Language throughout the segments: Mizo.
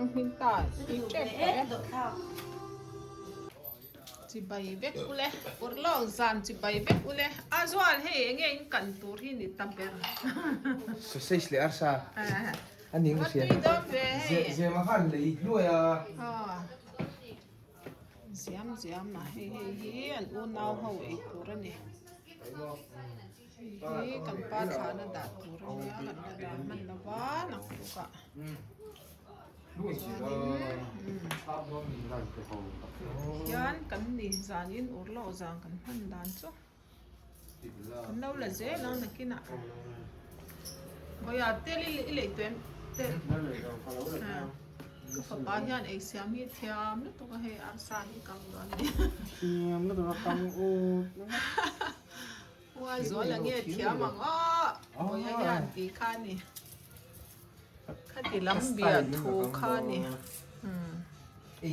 kang hmin ta tui tep tawh e. Chibai vek ule urlawk zan chibai vek ule a zual hei enge in kan tur hi ni ta ber. Sausage leh arsa a ning ka hria. Tui dawn ve hei. Zema khan lei hluai a. Ziam ziam a hei hei hi an unau ho ei tur a ni. Hei hi kan pa thlana dah tur a nia kan la dah hman lo va naktukah. Hian kan ni zanin urlawk zan kan hman dan chu kan lo la zel ang nakinah Bawiha tel i lei tawh em tel ka fapa hian ei siam hi thiam lutuk a hei arsa hi kang dawn a ni thiam lutuk a kang ut Uai zual ang nge thiam ang aw Bawiha hian tih kha a ni. Khati lam bia thu kha a ni.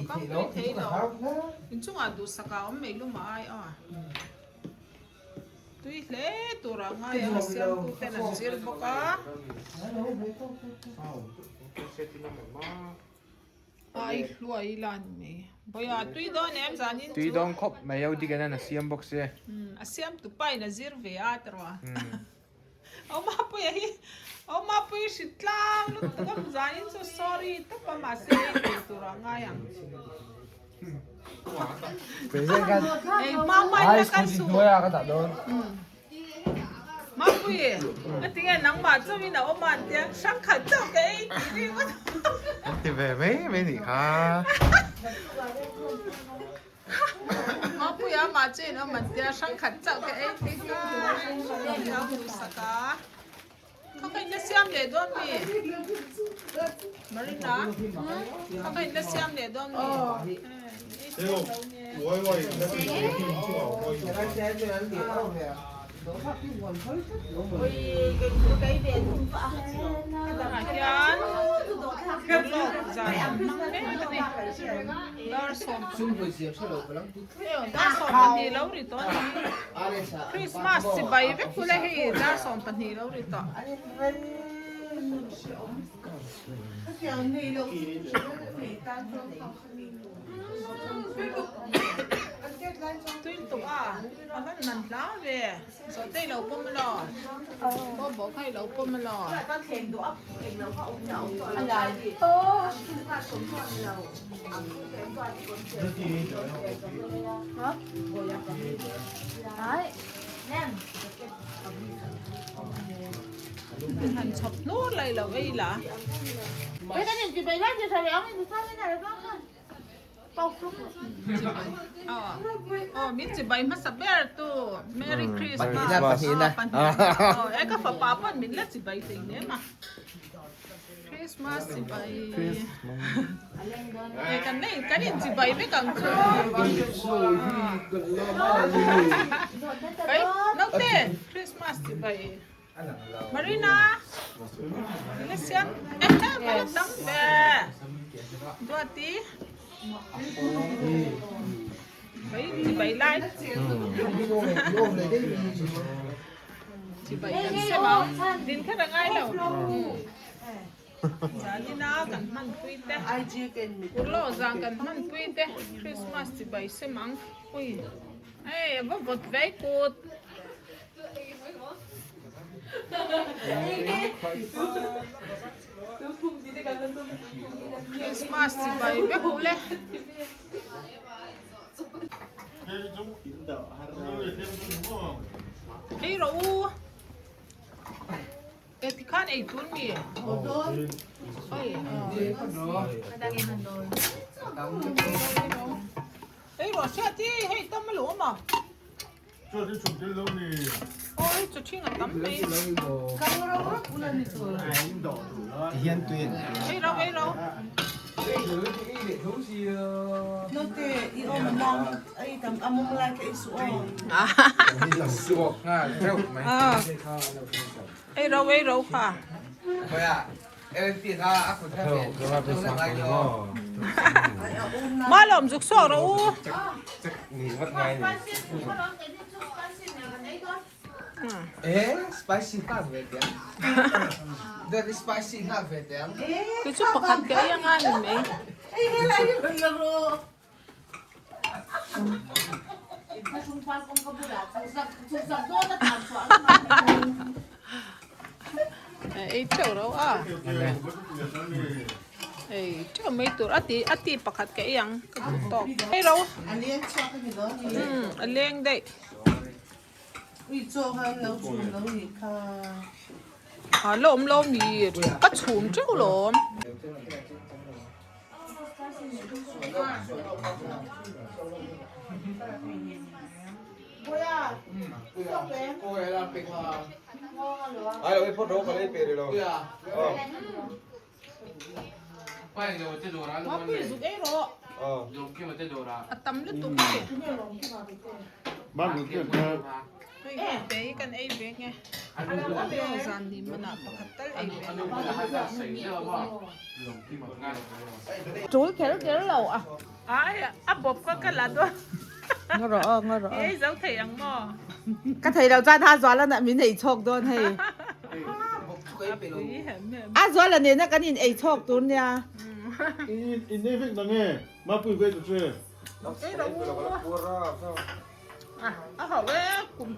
Kang pui thei lo. Inchungah duhsak a awm mai lum a ai a. Tui hle tur a ngai a, siamtu ten an zir bawk a. Ai hluai ila a ni mai. Bawiha tui dawn em zanin chu? Tui dawn khawp mai a, Udigan an a siam bawk sia. A siamtu pa in a zir ve a tiraw. Awmapuia hi Awmapui hri tlang lutuk a zanin chu sorry tawp a mahse ei thei tur ah ngai ang. Ei hma hma in la kal suh. Mapui a tinge nangmah chauhin a awm a an tia hrang khat chauh ka ei tih ringawt. An ti ve mai mai nih kha. Mapuia mah chu in awm an tia hrang khat chauh ka ei ti kha a duhsak a kha ka in la siam leh dawn mi Marina kha ka in la siam leh dawn mi Tah hian lawk zan an hmang mek a ni dar 12 lo ri tawh a ni Christmas chibai vek bula hei dar 12 lo ri tawh. Tui lutuk a a van man hla ve zawh te i lo pawm elaw aw bawh kha i lo pawm elaw han chhawp hnur lai lo ei la. Aw min chibai hmasa ber tu Merry Christmas Pahnihna pahnihna e ka fapa pawn min la chibai thei hle ma Christmas chibai e kan nei kan in chibai vek ang chu ei naute Christmas chibai Marina la siam eh eh la tam ve Duati bai chibai lai chibai kan sem ang din kher a ngai lo Zanina kan hman pui te Urlawh zan kan hman pui te Christmas chibai sem ang ui hei a va vawt vei kut. Christmas chibai vek ule. Ei rawh u. E tikhan ei tun mi. Oi. Ei rawh hriat hi hei tam a lo awm a. Awi chu thing a tam mai. Ei ro ei ro. Ei ro ei ro kha. Ma lawm zuk sawk rawh u. Eh, spicy nghak ve teh ang. Dad, spicy nghak ve teh ang. Kei chu pakhat ka ei anga ni mai. Ei teuh ro a. Ei teuh mai tur a ti a ti pakhat ka ei ang ka duh tawk. Ei ro. A leng daih. A la awm lo mi ka chhum teuh lawm. Mapui zuk ei rawh. A tam lutuk hi. Hei te hi kan ei ve nge. Zan ni manah pakhat tal ei ve. Tul kher kher lo a. Ai a bawp kha ka la dawn. Ngaw rawh aw ngaw rawh aw. Ei zo thei ang maw? Ka thei lo chuan a zuala na min ei chhawk dawn hei. A zuala nena kan in ei chhawk tur nia. In in nei vek nang e mapui ve ta che. Ei rawh u. A ho e kum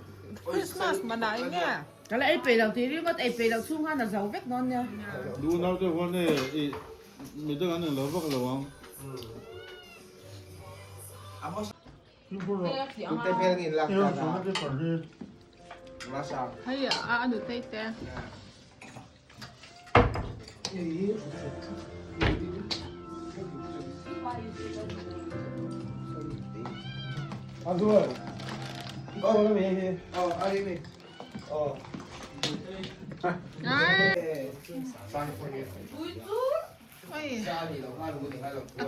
Christmas manah eng nge? Ka la ei peih lo tih ringawt ei peih loh chhung khan a zo vek dawn nia. Duh naute huan e i midang an englo vak lo ang. Hei a nu tei te. A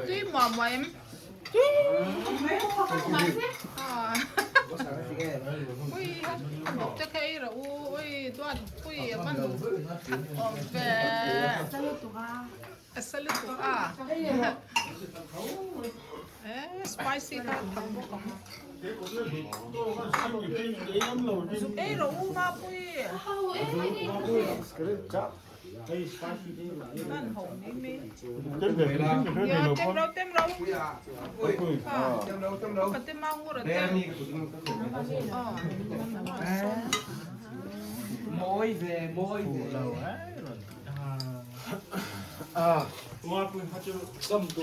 tui muah muah em? Ui a bawk te kha ei rawh u ui duat pui a van that awm ve a sa lutuk a eh spicy kha a tham bawk ang zuk ei rawh u mapui.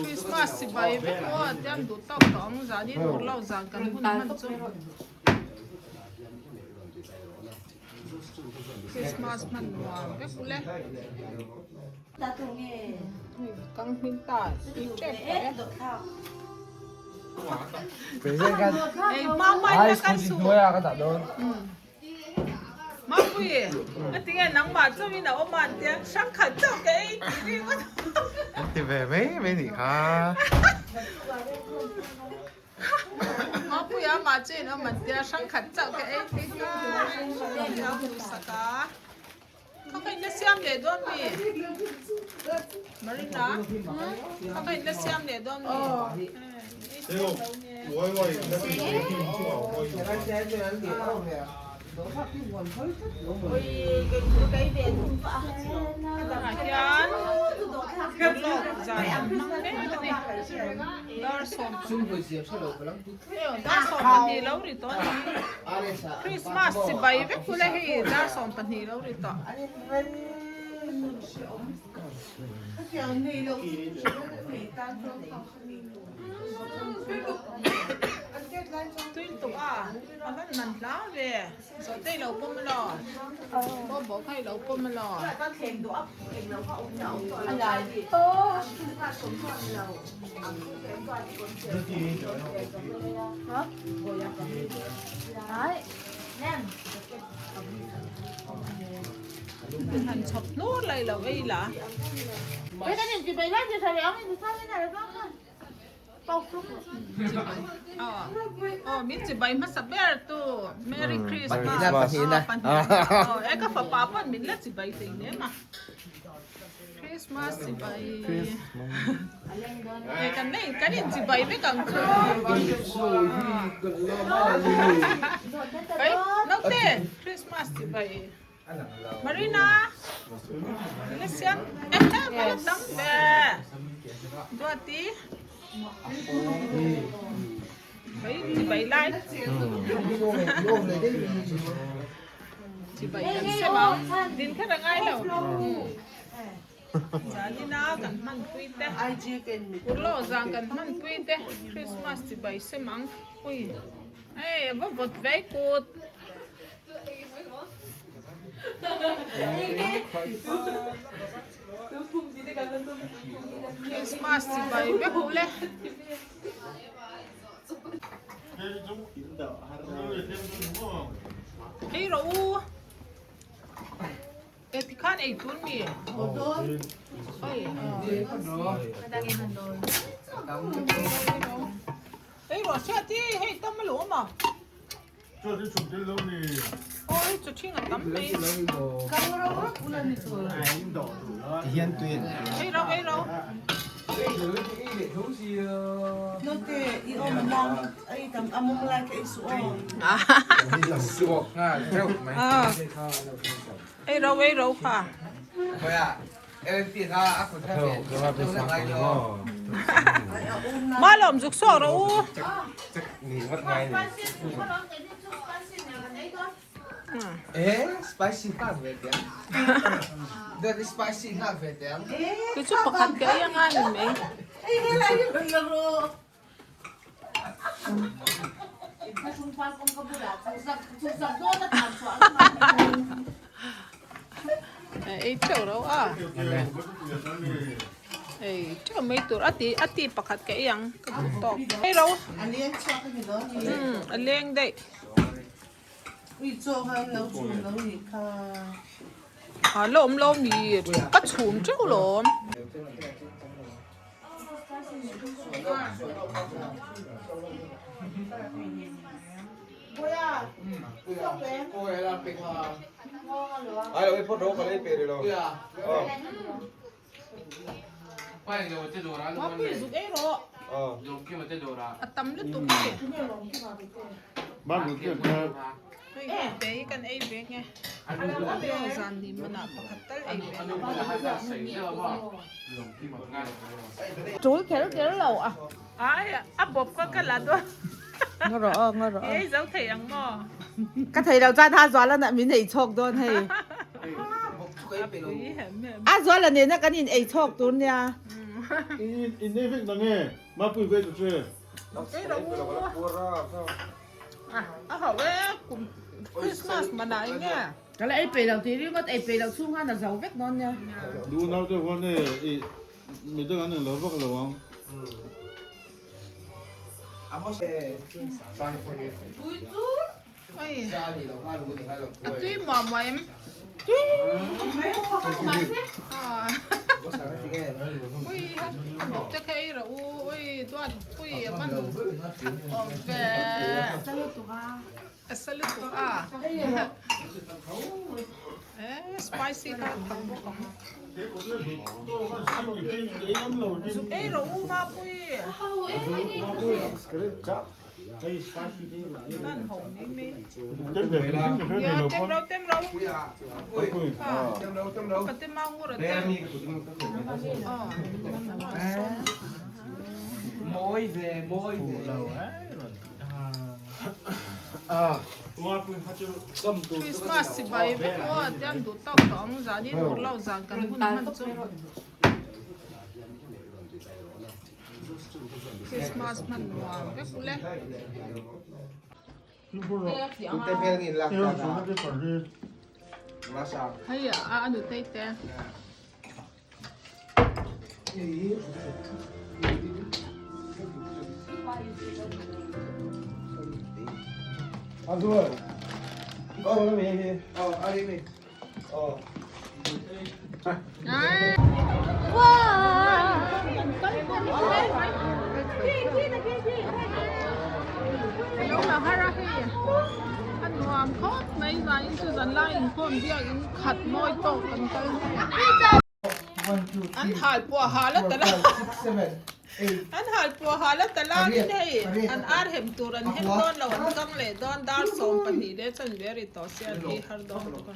Christmas chibai vek maw a tiang duh tawk tawh ang zanin urlo zan kan hun hman chu. Christmas hman nuam vek ule. Kang hming ta i tep tawh e. Ei hma hma in la kal suh. Mapui a tinge nangmah chauhin a awm a an tia hrang khat chauh ka ei tih ringawt. An ti ve mai mai nih kha. Mapuia mah chu in awm an tia hrang khat chauh ka ei thei ta a duhsak a kha kha in la siam leh dawn mi Marina kha kha in la siam leh dawn mi Tah hian lawk zan an hmang mek a ni dar 12 lo ri tawh a ni Christmas chibai vek bula hei dar 12 lo ri tawh. Tui lutuk a a van man hla ve zawh te i lo pawm elaw aw bawh kha i lo pawm elaw Han chhawp hnur lai lo ei la. Aw min chibai hmasa ber tu Merry Christmas Pahnihna pahnihna aw e ka fapa pawn min la chibai thei hle ma Christmas chibai e kan nei kan in chibai vek ang chu ei naute Christmas. Christmas chibai Marina la siam ehe va la tam ve Duati bai chibai lai chibai kan sem ang din kher a ngai lo Zanina kan hmanpui te Urlawh zan kan hmanpui te Christmas chibai sem ang ui hei a va vawt vei kut. Christmas chibai vek ule. Ei rawh u. E ti khan ei tun mi. Ei rawh hriat hi hei tam alawm a. Awi chu thing a tam mai. Ei ro ei ro. Ei ro ei ro kha. Mah lawm zuk sawk rawh u. Kei chu pakhat ka ei anga ni mai. Ei teuh reuh a ei teuh mai tur a ti a ti pakhat ka ei ang ka duh tawk ei ro a leng daih a la awm lo mi ka chhum teuh lawm. Mapui zuk ei rawh. A tam lutuk hi. Hei te hi kan ei ve nge. Zan ni manah pakhat tal ei ve lo. Tul kher kher lo a. Ai a bawp kha ka la dawn. Ngaw rawh aw ngaw rawh aw. I ei zo thei ang maw? Ka thei lo chuan a zual a min ei chhawk dawn hei. A zual a nena kan in ei chhawk tur nia. In ei vek na nge? Mapui ve ta che. Ei rawh u. A ho e kum Christmas manah eng nge? Ka la ei peih lo tih ringawt ei peih loh chhung khan a zo vek dawn nia. Duh nau te huan e i midang an englo vak lo ang. A tui muah muah em? Ui a bawp te kha ei rawh u ui duat pui a van that awm ve a sa lutuk a eh spicy kha thak bawk ang zuk ei rawh u mapui. Christmas chibai vek maw a tiam duh tawk tawh ang zanin urlo zan kan hun hman chu. Christmas hman nuam vek ule. Hei a a nutei te. A nuam khawp mai zain chu zan lai inkhawm biak in khat mawi tawk kan kal hnu an hal pawh a hal a tel a. An hal pawh hal a ta langin hei an ar hem tur an hem dawn lo an kang leh dawn dar 12 leh chuan ve ri tawh se an ei har dawn bawk a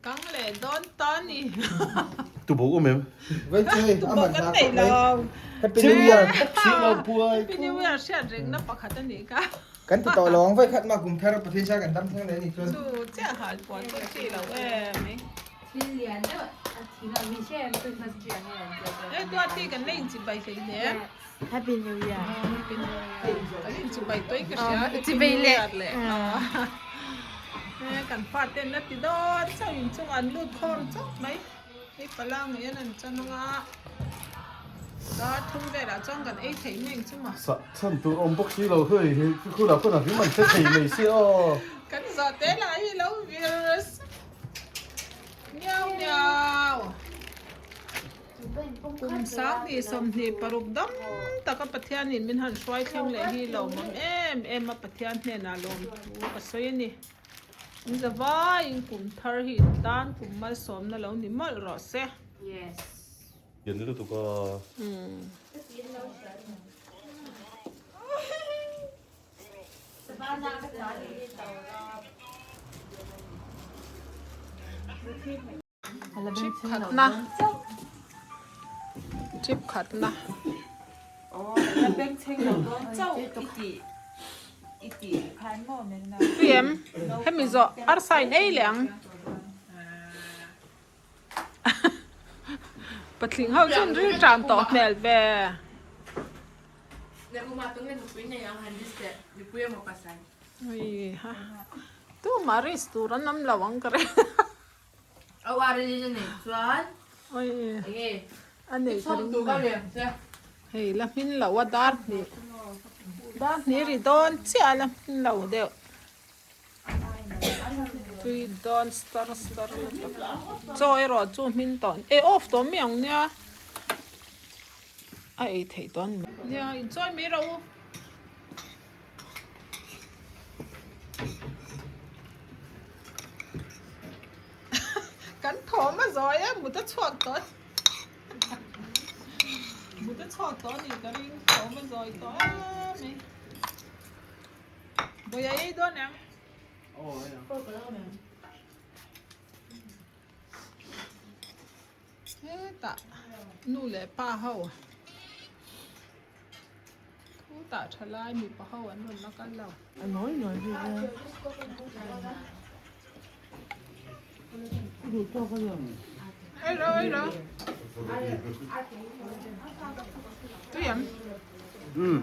kang leh dawn ta ni. Tubawk awm em? Tubawk kan nei lo. Happy New Year. Happy New Year hriat rengna pakhat a nih kha. Kan ti tawh lo ang vawi khat mah kum thar Pathian char kan dam thleng leh a nih chuan. Chu chiah hal pawh chu chi lo em mai. Thil lian deuh a thing a mi hre em Christmas tree ang em Hei Duati kan la inchibai hlei hle. Happy New Year. Happy New Year. Kan inchibai tawih ka hria. Happy New Year leh. Kan fa ten a ti dawn chauh inchungah an lut khawm chauh mai. Hei pala ngei an an chan anga dar thum velah chuan kan ei theih mai ang chu ma. Sah chhan tur awm bawk si lo hei hi khula pawn a hlim an hre thei mai si aw. Kan zawh te lah hi lo vir miau miau. Kum 20 26 dam taka Pathianin min han hruai thleng leh hi lawmawm em em a Pathian hnenah lawmthu ka sawi a ni. In za vaiin kum thar hi in tan kum malsawmna lo ni mawlh rawh se. Yes. Lian lutuk a. Trip khatna Trip khatna Tui em hemi zawh arsa in ei leh ang Patling ho chuan ril tan tawh hmel ve. Tumah risk tur an awm lo ang ka ring. A nei ka ring lo. Hei la hmin lo a dar hnih. Dar hnih ri dawn chiah a la hmin lo deuh. Tui dawn star star lutuk. Chaw erawh chu hmin tawh. E off tawh mi ang nia. A ei theih tawh a ni. Nia inchawi mai rawh u. Kan thawm a zawi a mut a chhuak tawh mut a chhuak tawh a ni ka ring thawm a zawi tawh em mai Bawia ei dawn em? Hetah nu leh pa ho Khutah thalai mipa ho an rawn la kal lo. A nawi nawi bik a. Duh tawk a lang. Ei ro ei ro. Tui em? Um,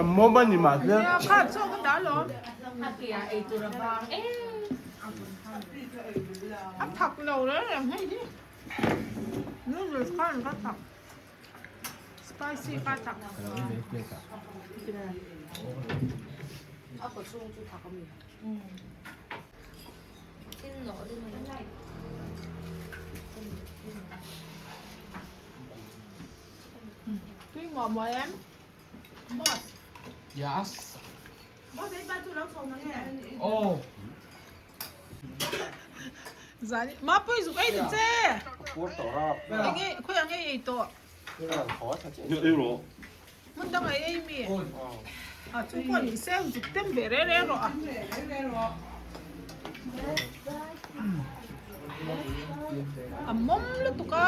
a mawm a ni mahse. Nia kha chaw ka dah alawm. A ke ah ei tur a vang em. A thak lo reng reng hei hi. Noodles khan ka thak. Spicy kha thak. Tui muah muah em? Boss. Yes. Boss ei pa chu lo chho nang e. Oh. Zani Mapui zuk ei ta che. Enge khawi ang ei ei tawh. Ei rawh. Hmun dang ei ei mi. A chu pawh ni se zuk tem ve re re rawh a. A mawm lutuk a.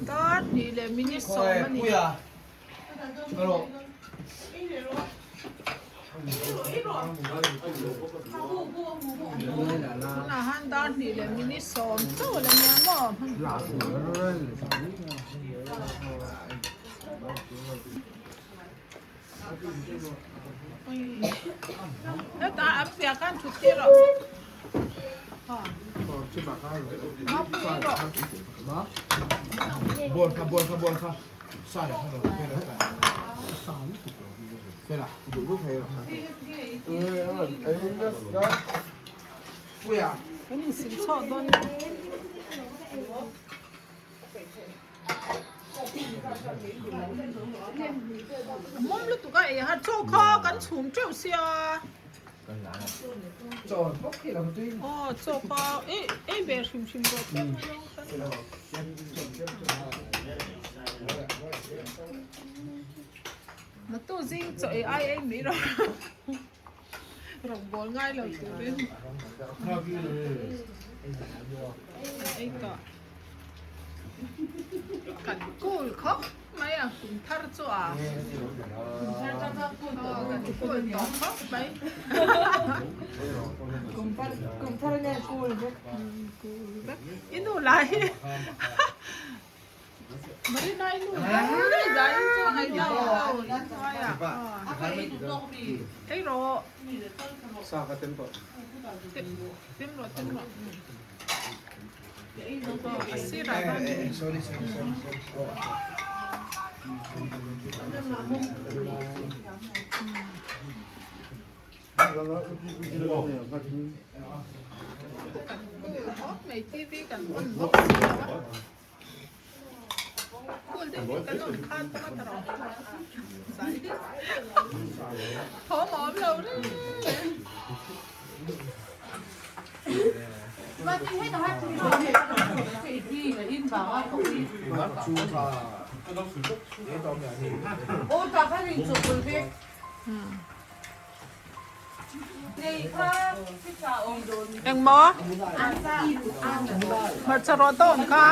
Dar hnih leh minute sawm a ni. Tunah han dar hnih leh minute sawm chauh a la nia maw hetah an piah khan thut tir rawh Kan insil chhuak dawn a A mawm lutuk a ei har chaw kha kan chhum teuh sia. Aw chaw kha ei ei ve hrim hrim rawh tlem a zawng khan. Natu zing chaw ei ai ei mai rawh rawngbawl ngai lo turin ei tawh. Kan cool khawp mai a kum thar chu a kan cool tawh khawp mai. Kum thar nge cool vek. Cool vek. I nu lah hi Marina i nu daih daih chu a ngaih lo ei rawh. Tem rawh tem rawh. Engmaw? Hmarcha rawh dawn kha.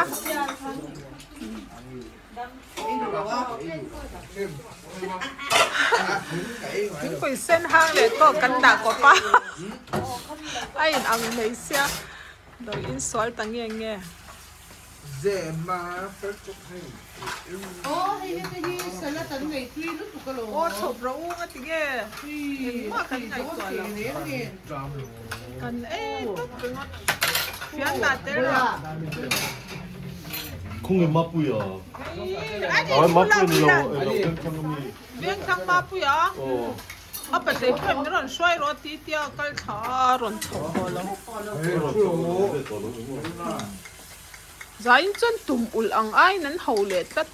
Thingpui sen hang leh tawk kan dah kawp a, a in ang mai sia, lo insual ta nge nge. Aw chhawp rawh u nga ti nge, engmah kan ngaihtuah lo, kan ei tawp ringawt, fian dah tel rawh. Khung em Mapuia. Ai Mapuia ni lo, ei lo Vengthlang ami. Vengthlang Mapuia. A pasei pawh em rawn hruai rawh ti tia kal thla a rawn chho tawh lo. Zain chuan tum ulh ang aiin an ho leh tlat.